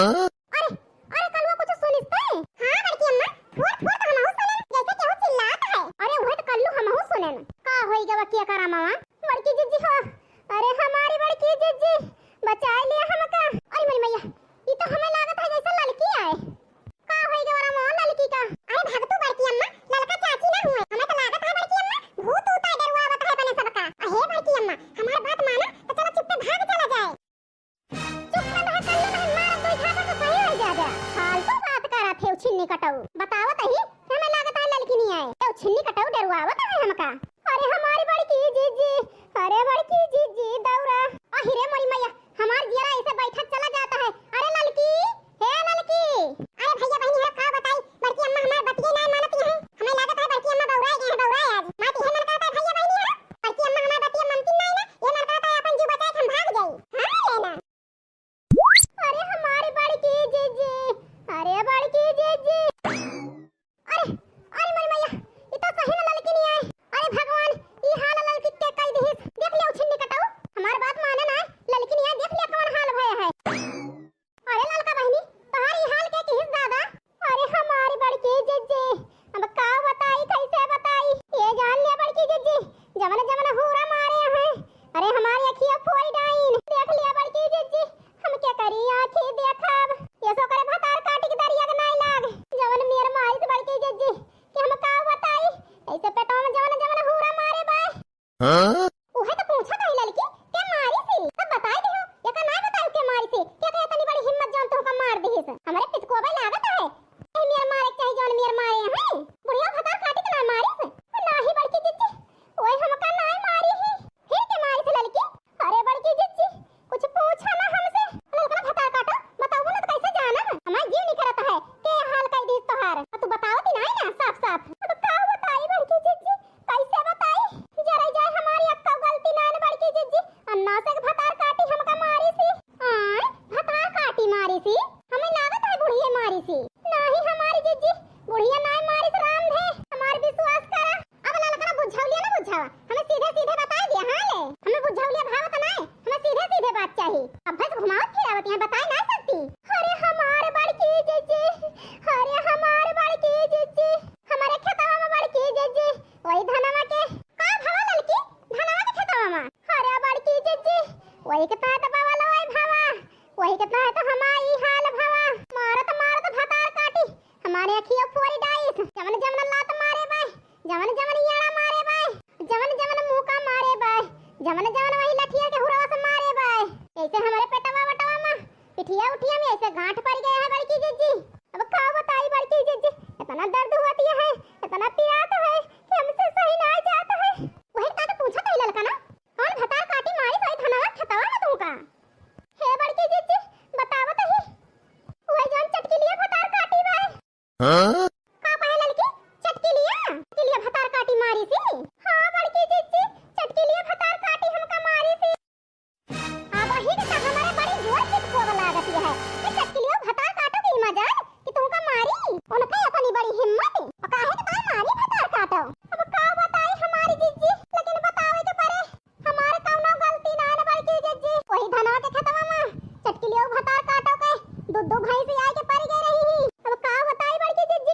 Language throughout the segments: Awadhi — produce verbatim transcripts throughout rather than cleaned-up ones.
अरे, अरे कलुआ कुछ सुनिस तै? हाँ बड़की अम्मा, फोड़ फोड़ तो हमहू सुनेन, जैसे केहू चिल्लात है। अरे उहे तो कल्लू हमहू सुनेन। का होई गवा के करा मामा? बड़की जिज्जी हो, अरे हमारी बड़की जिज्जी, बचाए लिया हमका। अरे मोरी मैया, ई तो हमें लागत है जैसे ललकी आए। का होई गवा मामा ललकी का? अरे भगतू बड़की अम्मा, ललका चाची ना हुए, हमें तो लागत है बड़की अम्मा, भूत उत आए डरुआवत है अपने सबका। अहे बड़की अम्मा, हमार बात माना तो चलो चुप्पे भाग चला जाए। चुप ना रहा, कल्लू नहीं मारब दो झापड़ तो सही हो जा जा। फालतू बात करत है छिन्नी कटऊ। बतावत ही, हमें लागत है ललकी नहीं आए। तो छिन्नी कटऊ डरुआवत है हमका। अरे हमारी बड़की जिज्जी, अरे बड़की जिज्जी दौरा। अहि रे मोरी मैया, हमार जियरा ऐसे बैठक चला जाता है। अरे ललकी, हे ललकी। अरे भैया बहनी है का बताई, बड़की अम्मा हमार बतिये ना मानत है। हमें लागत है बड़की अम्मा बौराए गए हैं, बौराए आज। माँ तो ये मन कहता है भैया बहनी है, बड़की अम्मा हमार बतिये मानती नहीं ना, ये मन कहता है अपन जीव बचाए के हम भाग जाई। हाँ लेना। अरे हमारी बड़की जिज्जी, अरे बड़की जिज्जी। अरे, अरे मोरी मैया, ई तो सही में ललकी नहीं आए। अरे भगवान, ई हाल ललकी के कई दिहिस। देख लियो छिन्नी कटऊ, हमार बात माने ना, ललकी नहीं आए, देख लियो कौन हाल भय है। अरे ललका बहनी, तोहार ई हाल के किहिस दादा? अरे हमारी बड़की जिज्जी, अब का बताई, कैसे बताई? ये जान लिया बड़की जिज्जी, जवन जवन हूरा मारे हैं, अरे हमारी अखिया फोड़ डाइन। देख लिया बड़की जिज्जी, हम क्या करी आँखी देखब, ये सो करे भतार काटी के दरिया के नाई लाग। जवन मेर मारिस बड़की जिज्जी, कि हम का बताई, ऐसे पेटवा में जवन जवन हूरा मारे बाय। हाँ? उहे तो पूछत हई ललकी, के मारिस? तब बताई दिहो, एका नाई बताई के मारिस, के कहे इतनी बड़ी हिम्मत जौन तुमका मार दिहिस। हमरे पितकोबे लागत है, ए मेर मारे के चाही जौन मेर मारे हैं। बुढ़िया भतार काटी के ना मारिस, नाही बड़की जिज्जी, ओए हमका नाई मारी ही, फिर के मारिस ललकी? अरे बड़की जिज्जी, कुछ पूछा ना हमसे। ललका भतार काटो, बताओ ना तो कैसे जानब? हमार जीव नहीं करत है, के हाल कई दिहिस तोहार। अब तू बताओ ती नाई ना साफ साफ। अब का बताई बड़की जिज्जी, कैसे बताई? जरा जाए हमारी अक्का गलती ना न बड़की जिज्जी, अन्ना से भतार काटी हमका मारिस। आय, भतार काटी मारिस? हमें लागत है बुढ़िया मारिस। नाही हमारी जिज्जी, बुढ़िया नाई मारिस राम धे, हमार विश्वास करा। अब ललका बुझौलिया ना बुझावा, हमें सीधे सीधे बताई दिया, हाँ ले। हमें बुझौलिया भावत नाई, हमें सीधे सीधे बात चाही। अब भैंस घुमावत फिरावत यहाँ बताई ना सकती। अरे हमार बड़की जिज्जी, अरे हमार बड़की जिज्जी, हमारे खेतवा में बड़की जिज्जी, वही धनवा के। का भवा ललकी? धनवा के खेतवा में? अरे बड़की जिज्जी, वही के तहत बवल वही भवा, वही के तहत हमार ई हाल भवा। मारत मारत भतार काटी हमारे अखिया फोरी डाइस। जवन जवन लात मारे बाय, जवन जवन याड़ा मारे बाय, जवन जवन मुका मारे बाय, जवन जवन वही लठिया के हुरवा से मारे बाय। ऐसे हमारे पेटवा वटवा में, पिठिया उठिया में ऐसे गांठ पड़ गया है बड़की जिज्जी। अब का बताई बड़की जिज्जी, इतना दर्द होती है, इतना पिरात है कि हमसे सही ना जात है। वही का तो पूछत है ललका ना, कौन भतार काटी मारी सही धनवा खेतवा में तुमका? हे बड़की जिज्जी, बतावत ही, वही जौन चटकिलिया भतार काटी बाय। हाँ? का कहे ललकी? चटकिलिया? चटकिलिया भतार काटी मारिस? हाँ बड़की जिज्जी, चटकिलिया भतार काटी हमका मारिस। अब ही के तो हमारे बड़ी जोर पितकोब लागत है कि चटकिलियो भतार काटो की मजाल कि तुमका मारी, उनका इतनी बड़ी हिम्मत, और काहे के ताई मारी भतार काटो। अब का बताई हमारी जिज्जी, लेकिन बतावे के परे। हमार कौनो गलती ना न बड़की जिज्जी। वही धनवा के खेतवा में चटकिलियो भतार काटो के दू दू भैंस आए के पड़ गए रही ही। अब का बताई बड़की जिज्जी,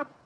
अब